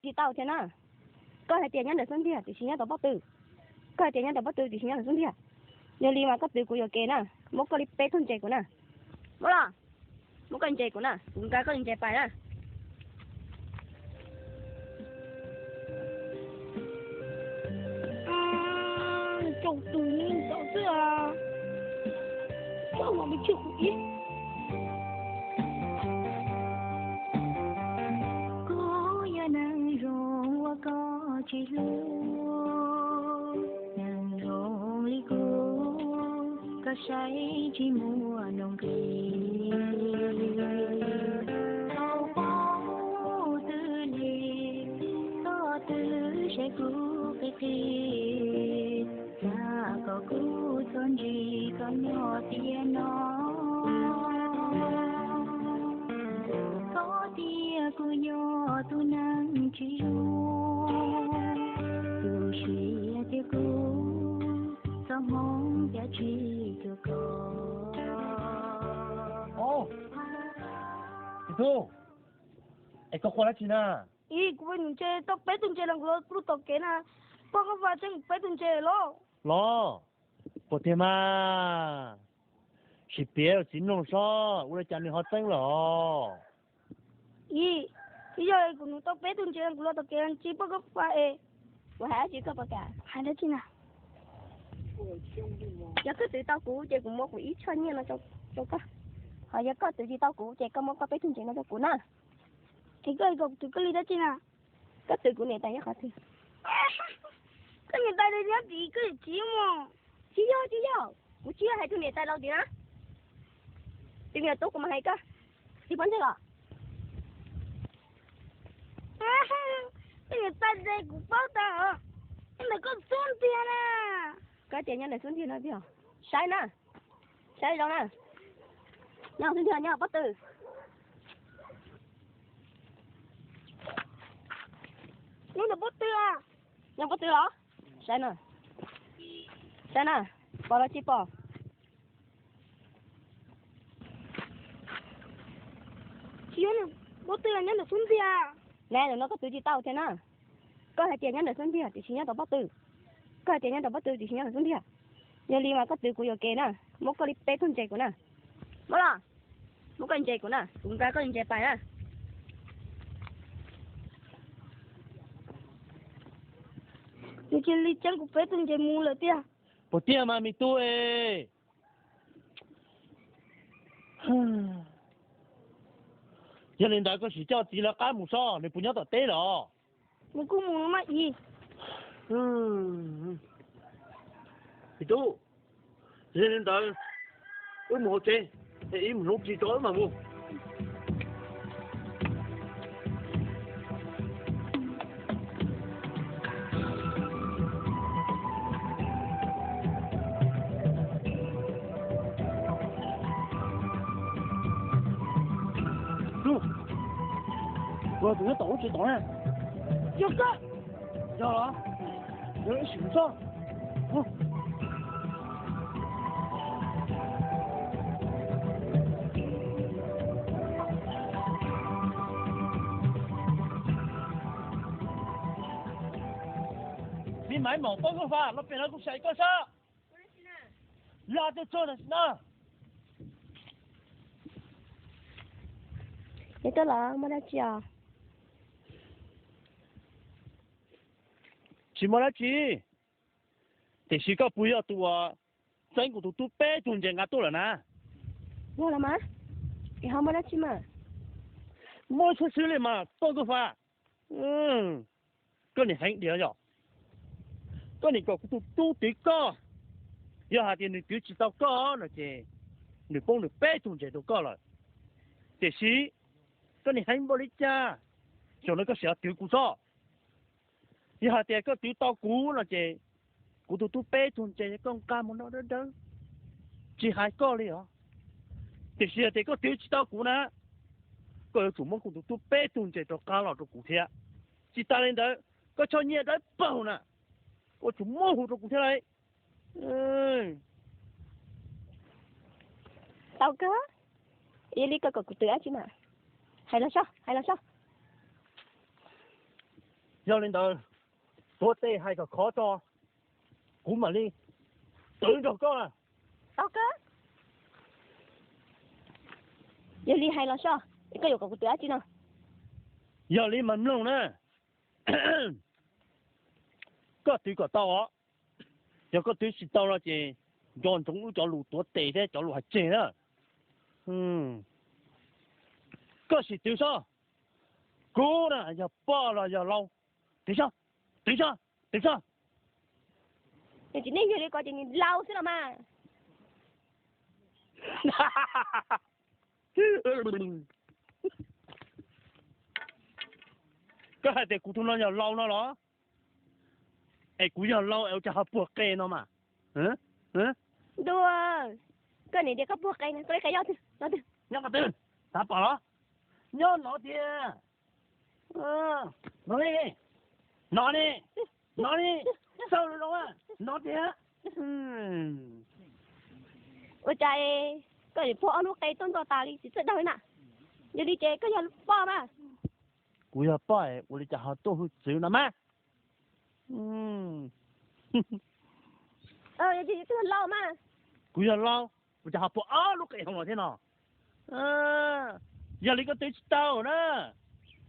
Tsis tau thiab na. Koj hais tias nyob ntawm xub ntiag tiam sis nyob tom pob tw. Koj hais tias nyob tom pob tw tiam sis nyob ntawm xub ntiag. Yog li mas koj twv kuv yuam kev na, muab koj li peb tug ntses kuv na. Muab los, muab koj ntses kuv na, kuv nqa koj li ntses pais na. Tsaus tus ni ntawd xwb, koj mam li tswj kuv ib. Kuv yog neeg zoo uas koj tsis hlub, neeg zoo li kuv koj saib tsis muaj nqis. Tau paub twb li, koj twb saib kuv qis qis, cas kom kuv txhob ntsib koj nyob tiam no. Koj tias kuv yog tus neeg tsis zoo, tus siab tiag kuv txoj hmoov cas tsis cuag koj. Tus tub, es koj quaj dab tsi na? Ib, kuv peb tus ntses, tau peb tus ntses los kuv los tom kev na. Pog Nkauj Fas tseeb kuv peb tus ntses los. Los, puas tiag mas? Sim piav rau txiv mloog sob, ua li cas nws ho txeeb lawm os? Ib, twb yog kuv nws tau peb tus ntses los kuv los tom kev tsis pog Nkauj Fas es. Kuv hais dab tsi koj puas kam? Hais dab tsi na? Yog koj twv tau kuv ces kuv muab kuv ib tsho nyiaj no rau koj. Ho yog koj twv tsis tau kuv ces koj muab koj peb tus ntses no rau kuv na. Es koj kom kuv twv koj li dab tsi na? Koj twv kuv niam tais nyob qhov twg? Koj niam tais nyob tim koj niam txiv mog. Tsis yog, tsis yog, kuv tsis yog hais tus niam tais laus tim na. Tus me tub kuv mam hais koj. Tsis paub ntej los? Koj niam tais ces kuv paub tau. Nyob ntawm koj xub ntiag na. Koj tias nyob ntawm xub ntiag no tiag. Saib na, saib zoo na. Nyob xub ntiag, nyob pob tw. Nyob ntawm pob tw. Nyob pob tw los? Saib na, saib na, pom los tsis pom? Tsis yog, pob tw nyob ntawm xub ntiag. Ne, ntawm no koj twv tsis tau thiab na. Koj hais tias nyob ntawm xub ntiag tiam sis nyob tom pob tw. Koj hais tias nyob tom pob tw tiam sis nyob ntawm xub ntiag. Yog li mas koj twv kuv yuam kev na, muab koj li peb tug ntses kuv na. Muab los, muab koj ntses kuv na, kuv nqa koj li ntses pais na. Nws cia li txeeb kuv peb tus ntses mus lawm tiag. Puas tiag mas me tub e? Yog li ntawd koj sim coj txiv lawv qab mus sob, nws puas nyob tom teb los? Nws kuj mus mas ib. Me tub, yog li ntawd wb mus hauv tsev, es ib mus hnub tsis tso wb mam mus. Tus nyob tom ub tsis tom na. Yog koj. Yog los? Yog ib sim sob. Me Maiv Moom, Poj Nkauj Fas, los pem no kuv xav koj sob. Los twb txog tam sim no. Es koj los muaj dab tsi os? Tsis muaj dab tsi, tiam sis koj puas yog tus uas txeeb kuv tus tub peb tug ntses nqa tuaj lawm na? Yog los mas, es ho muaj dab tsi mas? Muaj txhua txhua li mas Poj Nkauj Fas. Koj niam heev diam yom? Koj niam kom kuv tus tub twv koj, yog hais tias nws twv tsis tau koj no ces nws poob nws peb tug ntses rau koj lawm. Tiam sis koj niam heev npaum li cas, zaum no koj sim ho twv kuv sob. Yog hais tias koj twv tau kuv no ces kuv tus tub peb tug ntses koj nqa mus noj dawb dawb, tsis hais koj li os. Tiam sis hais tias koj twv tsis tau kuv na, koj yuav tsum muab kuv tus tub peb tug ntses rov qab los rau kuv thiab. Tsis tas li ntawd, koj tsho nyiaj dawb paug na, koj tsum muab hu rau kuv thiab lauj. Tau kawg, yog li koj kom kuv twv dab tsi mas? Hais los sob, hais los sob. Yog li ntawd, tuav tes hais kom khov tso, kuv mam li twv nrog koj na. Tau kawg. Yog li hais los soj, koj yuav kom kuv twv dab tsi no? Yog li mas mloog na, koj twv kom tau os. Yog koj twv tsis tau no ces nco ntsoov wb cov lus tuav tes thiab cov lus hais tseg na. Koj sim twv soj, kuv na yog poj los yog lau? Twv soj, twv soj, twv soj. Tsis nej yog li ko ces nws lau xwb los mas. Koj hais tias kuv tus no yog lau no los? Es kuv yog lau es ua cas ho puag qe no mas? Ntuj, koj niam tias koj puag qe no, koj li qe nyob twg? Nyob qhov twg? Xav pom los? Nyob no tiag. No ne, no ne, no ne, xauj zoo zoo, no tiag. Ua cas koj puag ob lub qe tuaj nto tas li tsis txawj daug li na? Yog li ces koj yog poj mas. Kuv yog poj ua li cas ho tuaj hwj txwv no mas? Yog li ces koj yog lau mas. Kuv yog lau, ua cas ho puag ob lub qe hauv no thiab no? Yog li koj twv tsis tau na,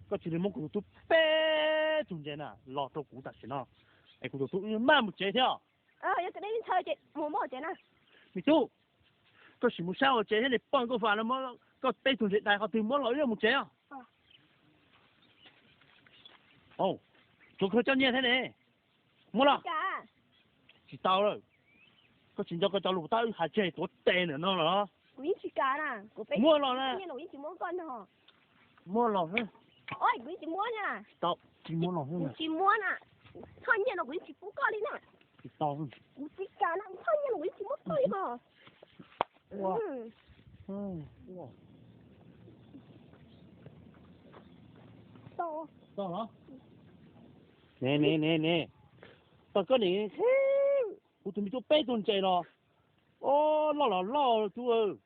koj cia li muab kuv tus tub peb tug ntses na los rau kuv tam sim no, es kuv tus tub maj mus tsev thiab. Me tub, koj sim mus saib ua tsev thiab, niag poj nkauj fam no muab koj peb tug ntses dais qhov twg muab los wb mus tsev os. Tsuav koj coj nyiaj thiab ne. Muab los. Tsis tau lawm. Koj tsis nco koj cov lus tab wb hais tseg tuav tes ntawm no los? Muab los na. Muab los. Tsis tau, tsis muab los. Tsis muab na. Txhob nyiaj no kuv yeej tsis pub koj li na. Tsis tau. Kuv tsis kam na, txhob nyiaj no kuv yeej tsis muab koj li os. Ne ne ne ne, tau koj nim, kuv tus me tub peb tug ntses los, o, loj los loj tub,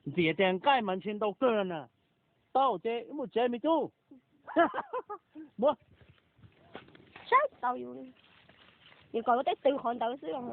ntxim tias nqaij mas ntshe ntau kawg na. Tau ces wb mus tsev me tub. Muab. Saib tau yus, yus kom lub teb tw qhov ntawd xwb.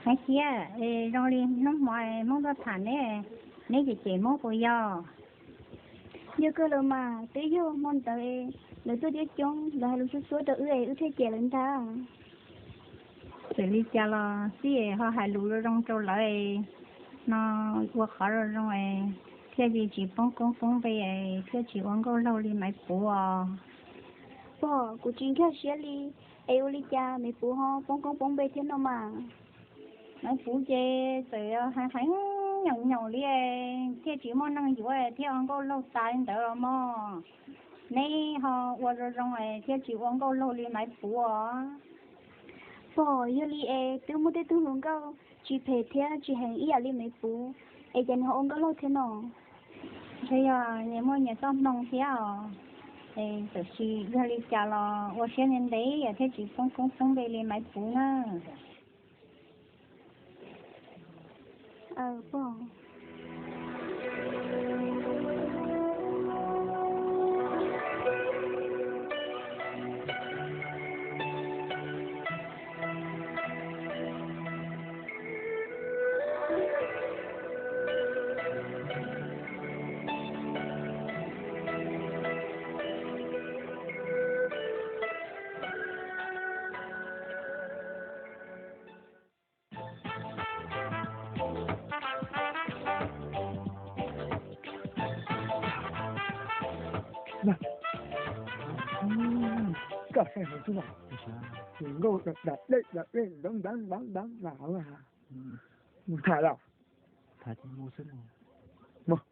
Hais tias zoo li hnub hmo Hmoob tuaj tham neb, neb cem cem Hmoob puas yog? Yog kawg los mas, twb yog hmo ntawd lawv tuaj coob coob, lawv hais lus xub xuab rau wb es wb thiaj cem lawv ntag. Txawm li cas los xij es ho hais lus zoo zoo rau lawv no, ua qhov zoo zoo es thiaj li tsis poob koob poob npe, thiaj tsis ua nkauj laug li Maiv Puv os. Pog, kuv tsis nkag siab li, es ua li cas Maiv Puv ho poob koob poob npe thiab no mas? Maiv Puv ces txawm hais heev nyaum nyaum li, thiaj tsis muaj neeg yuav thiaj ua nkauj laug tas li ntawd los mog. Neb ho ua zoo zoo es thiaj tsis ua nkauj laug li Maiv Puv os. Pog, yog li es twb muaj tej tug hluas nkauj tsis phem thiab tsis heev ib yam li Maiv Puv, es cas nws ho ua nkauj laug thiab no? Ntshe yog nyias muaj nyias txoj hmoo thiab os. Es txawm tsis yog li cas los ua siab ntev ntev thiaj tsis poob koob poob npe li Maiv Puv na. Koj hais tus no, nkauj dam dej dam dej ntev ntev ntev ntev mus tham los?